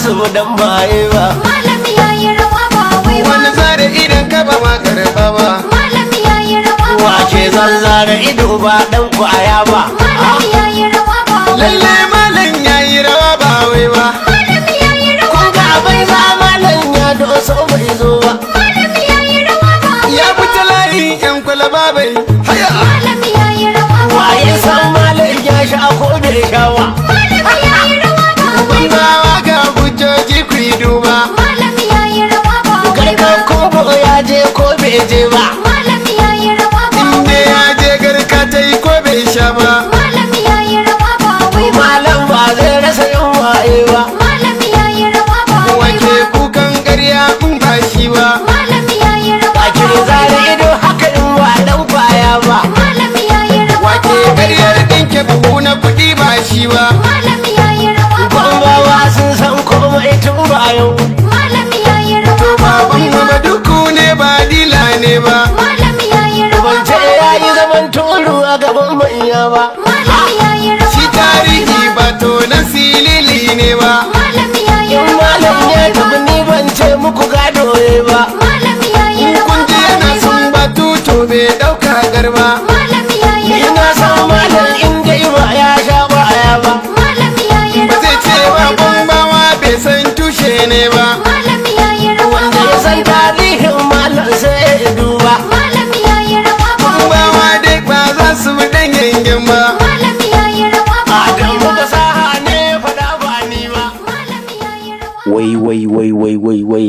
su bi dan maye ba. Malami yayi rawa ba wai ba. Wani zare idan ka ba ma karba ba. Malami yayi rawa ba Wake wai ba. zanzara ido ba dan kwaya ba. Malami yayi rawa ba wai ba. Lalle malam yayi rawa ba wai ba. Malami yayi rawa Kun ba ga wai bai ba. za malam ya doso bai zo ba. Malami yayi rawa ba wai Ya ba. fita layin yan kwalaba bai haya. Malami yayi rawa ba Waye wai ba. san malam ya sha ko bai sha ba? Malami yayi rawa ba wai ba. Gombawa, ga hujjoji ku yi duba. Malami yayi rawa ba wai ba. Garkan kobo ya je ko bai je ba? Malami yayi rawa ba Inda wai ba. ya je garka ta yi ko bai sha ba. Malami yayi rawa ba wai ba. Malam ba zai rasa yin waye ba. Malami yayi rawa ba wai Wake ba. kukan ƙarya in ba shi ba. Malami yayi rawa Wake ba wai zara ba. ido haka in ba dan kwaya ba. Malami yayi rawa ba Wake wai ba. ƙaryar ɗinke buhu na kuɗi ba shi ba. Malami yayi rawa ba wai Gwambawa ba. sun san komai tun ba yau. Malami yayi rawa ba wai Baban ba. ba duku ne ba dila ne ba. Malami yayi rawa Ban ce ba wai ya yi ba. zaman turu a gaban manya ba. Malami yayi rawa Shi ba wai tarihi ba. ba tonan silili ne ba. Malami yayi In rawa ba malam ya wai ba. tafi, ni ban ce muku gado ya ba. Malami yayi In rawa kun ji ba yana wai ba. sun batu to bai ɗauka garba. Malami yayi Ni rawa na ba san wai ba. malam in dai ba ya sha kwaya ba. Malami yayi Ba rawa zai ba ce wa wai ba. Gombawa bai san tushe ne ba. Malami yayi rawa Wanda ba ya san wai ba. tarihin malam sai ya duba. Malami yayi rawa ba wai ba. Gombawa dai ba za su bi ɗan yangen ba. Malami yayi rawa ba wai Adam ba. fasaha ne faɗa ba ni ba. Malami yayi rawa. Wai wai wai wai wai wai,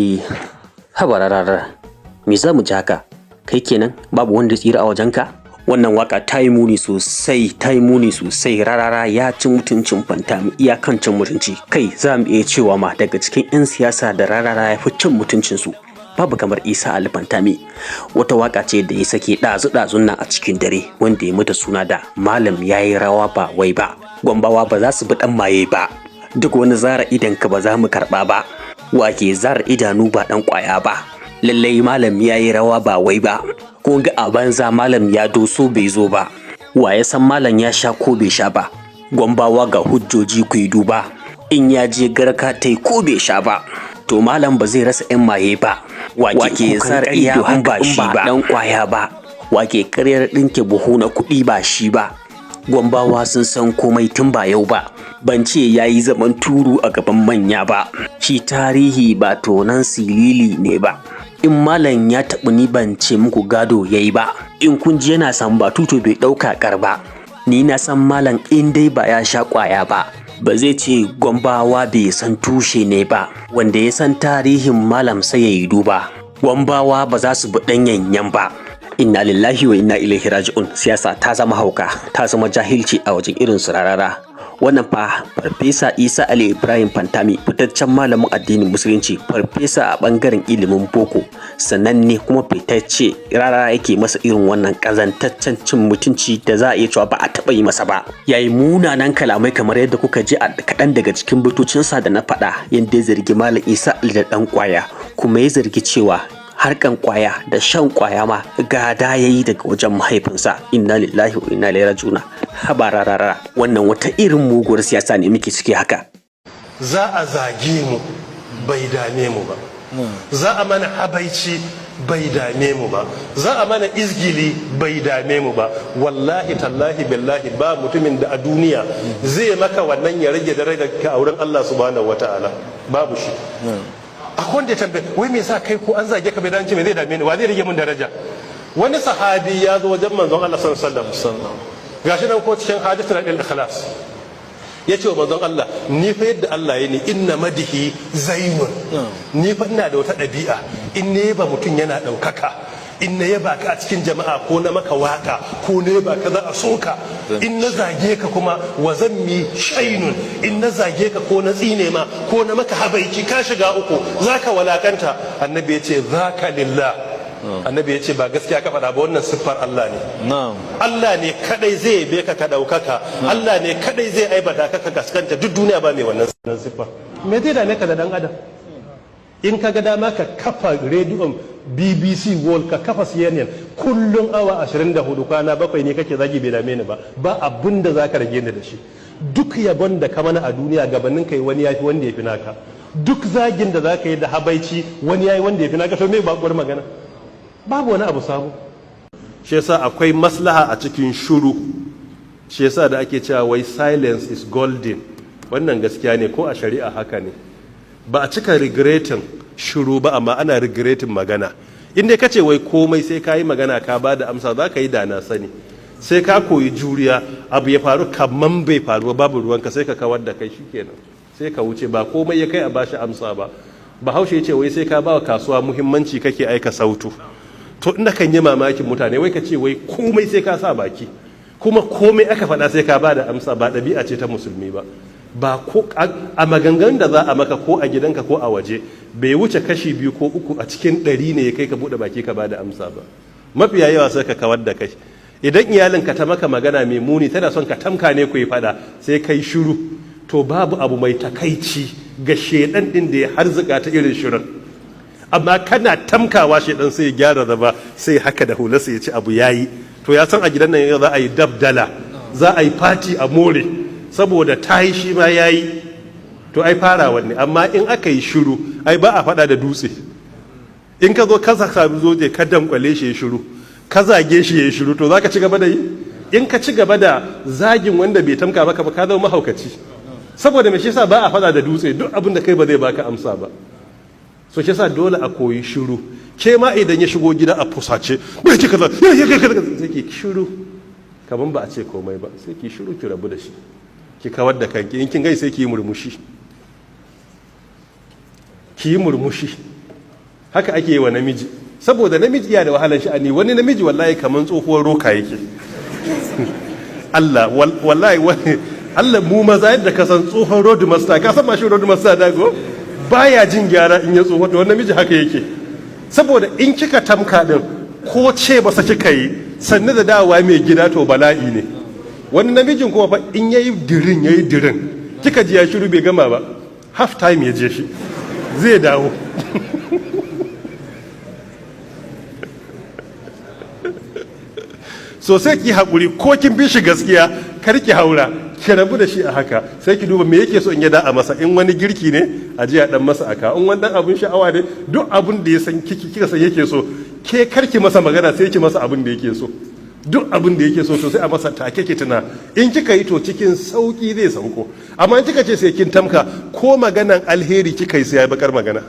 haba rarara, me za mu ji haka? Kai kenan babu wanda ya tsira a wajenka. Wannan waka ta yi muni sosai, ta yi muni sosai. Rarara ya ci mutuncin Fantami iyakan cin mutunci. Kai, za mu iya cewa ma daga cikin 'yan siyasa da Rarara ya fi cin mutuncinsu babu kamar Isa Ali Fantami. Wata waka ce da ya sake ɗazu-ɗazun nan a cikin dare, wanda ya mata suna da "Malam ya yi rawa ba wai ba, Gombawa ba za su bi ɗan maye ba, duk wani zara idan ka ba za mu karɓa ba, wake zara idanu ba ɗan ƙwaya ba, lallai malam ya yi rawa ba wai ba, kun ga a banza malam ya doso bai zo ba, wa ya san malam ya sha ko bai sha ba? Gombawa, ga hujjoji ku yi duba, in ya je garka ta yi ko bai sha ba, to malam ba zai rasa 'yan maye ba. Wake zara ido in ba shi ba ɗan ƙwaya ba, wake karyar ɗinke buhu na kuɗi ba shi ba? Gombawa sun san komai tun ba yau ba, ban ce ya yi zaman turu a gaban manya ba, shi tarihi ba tonan silili ne ba, in malam ya taɓa ni ban ce muku gado ya yi ba, in kun ji yana san ba tuto bai ɗauka ƙar ba, ni na san malam in dai ba ya sha ƙwaya ba, ba zai ce Gombawa bai san tushe ne ba. Wanda ya san tarihin malam sai ya yi duba. Gombawa ba za su bi ɗan yanyan ba. Inna lillahi wa inna ilaihi raji'un. Siyasa ta zama hauka, ta zama jahilci a wajen irin su Rarara. Wannan fa Farfesa Isa Ali Ibrahim Fantami, fitaccen malamin addinin Musulunci, farfesa a bangaren ilimin boko, sannan ne kuma fitacce, Rarara yake masa irin wannan kazantaccen cin mutunci da za a iya cewa ba a taɓa yi masa ba. Yayi munanan kalamai kamar yadda kuka ji a kaɗan daga cikin batocinsa da na faɗa, yadda ya zargi Malam Isa Ali da ɗan ƙwaya, kuma ya zargi cewa harkan kwaya da shan kwaya ma gada ya yi daga wajen mahaifinsa. Inna lillahi wa inna ilaihi raji'un. Haba rarara, wannan wata irin muguwar siyasa ne muke ciki haka? Za a zage mu, bai dame mu ba. Za a mana habaici, bai dame mu ba. Za a mana izgili, bai dame mu ba. Wallahi tallahi billahi, ba mutumin da a duniya zai maka wannan ya rage darajar ka a wurin Allah subhanahu wata'ala, babu shi. Akwai wanda ya tambaye, wai me yasa kai ko an zage ka bai dace? Me zai dame ni? Wa zai rage mun daraja? Wani sahabi ya zo wajen manzon Allah sallallahu alaihi wasallam, gashi nan ko cikin hadisul ikhlas, ya ce wa manzon Allah, ni fa yadda Allah ya ni, inna madihi zainun, ni fa ina da wata ɗabi'a, in ne ba mutum yana ɗaukaka, in na yaba ka a cikin jama'a, ko na maka waka, ko na yaba ka, za a soka. In na zage ka kuma, wa zammi shainun, in na zage ka ko na tsine ma ko na maka habaici, ka shiga uku, zaka walakanta. Annabi ya ce, zaka lillah. Annabi ya ce, ba gaskiya ka faɗa ba, wannan siffar Allah ne. Allah ne kadai zai yabe ka ka ɗaukaka, Allah ne kadai zai aibata ka ka gaskanta. Duk duniya ba mai wannan siffar. Me zai dame ka da dan adam? In ka ga dama ka kafa rediyon BBC World, ka kafa CNN kullum awa 24, kwana 7 ne kake zagi, bai dame ni ba. Ba abun da zaka rage ni da shi. Duk yabon da ka mana a duniya, gabanin kai wani yafi wanda yafi naka. Duk zagin da za ka yi da habaici, wani yayi wanda ya fi naka. To me bakuwar magana? Babu wani abu sabo. Shi yasa akwai maslaha a cikin shuru. Shi yasa da ake cewa wai "silence is golden", wannan gaskiya ne, ko a shari'a haka ne. Ba a cika regretting shiru ba, amma ana regretting magana. In dai kace wai komai sai ka yi magana ka ba da amsa, za ka yi da na sani. Sai ka koyi juriya. Abu ya faru kaman bai faru ba, babu ruwanka, sai ka kawar da kai, shikenan, sai ka wuce. Ba komai ya kai a bashi amsa ba. Bahaushe ya ce wai sai ka ba wa kasuwa muhimmanci kake aika sautu. To inda kan yi mamakin mutane, wai ka ce wai komai sai ka sa baki, kuma komai aka faɗa sai ka ba da amsa, ba ɗabi'a ce ta Musulmi ba. Ba ko a maganganun da za a maka, ko a gidanka ko a waje, bai wuce kashi 2 ko 3 a cikin 100 ne ya kai ka buɗe baki ka ba da amsa ba. Mafiya yawa sai ka kawar da kai. Idan iyalinka ta maka magana mai muni, tana son ka tamka ne ku yi faɗa, sai kai shiru, to babu abu mai takaici ga shedan din da ya harzuka ta irin shirin. Amma kana tamkawa, shedan sai ya gyara zama, sai haka da hularsa, ya ci abu yayi. To ya san a gidan nan za a yi dabdala, za a yi fati a more, saboda ta yi, shi ma ya yi. To ai fara wanne. Amma in aka yi shiru, ai ba a fada da dutse. In ka zo ka sami zoje, ka dankwale shi ya shiru, ka zage shi ya shiru, to za ka ci gaba da yi. In ka ci gaba da zagin wanda bai tamka maka ba, ka zama mahaukaci. Saboda me? Shi yasa ba a fada da dutse. Duk abin da kai ba zai baka amsa ba. So shi yasa dole a koyi shiru. Ke ma idan ya shigo gida a fusace, bai ki kaza ya ya kaza, sai ki shiru kaman ba a ce komai ba. Sai ki shiru, ki rabu da shi, ki kawar da kanki. In kin gai, sai ki yi murmushi, ki yi murmushi. Haka ake yi wa namiji, saboda namiji iya da wahalar sha'ani. Wani namiji wallahi kaman tsohuwar roka yake. Allah, wallahi wani Allah, mu maza yadda ka san tsohon road master, ka san mashin road master dago baya jin gyara in ya tsoho, to wani namiji haka yake. Saboda in kika tamka din, ko ce ba sa kika yi sannu da dawowa mai gida, to bala'i ne. Wani namijin kuma fa in yayi dirin, yayi dirin, kika ji ya shiru, bai gama ba, half time ya je shi, zai dawo. So sai ki haƙuri, ko kin bi shi gaskiya, kar ki haura, ki rabu da shi a haka. Sai ki duba me yake so in ya da a masa. In wani girki ne, a ji a dan masa aka. In wani dan abun sha'awa ne, duk abun da ya san kiki kika san yake so, ke kar ki masa magana, sai ki masa abun da yake so. Duk abun da yake so, to sai a masa take. Ki tuna, in kika yi, to cikin sauki zai sauko. Amma in kika ce sai kin tamka, ko maganan alheri kika yi, sai ya bakar magana.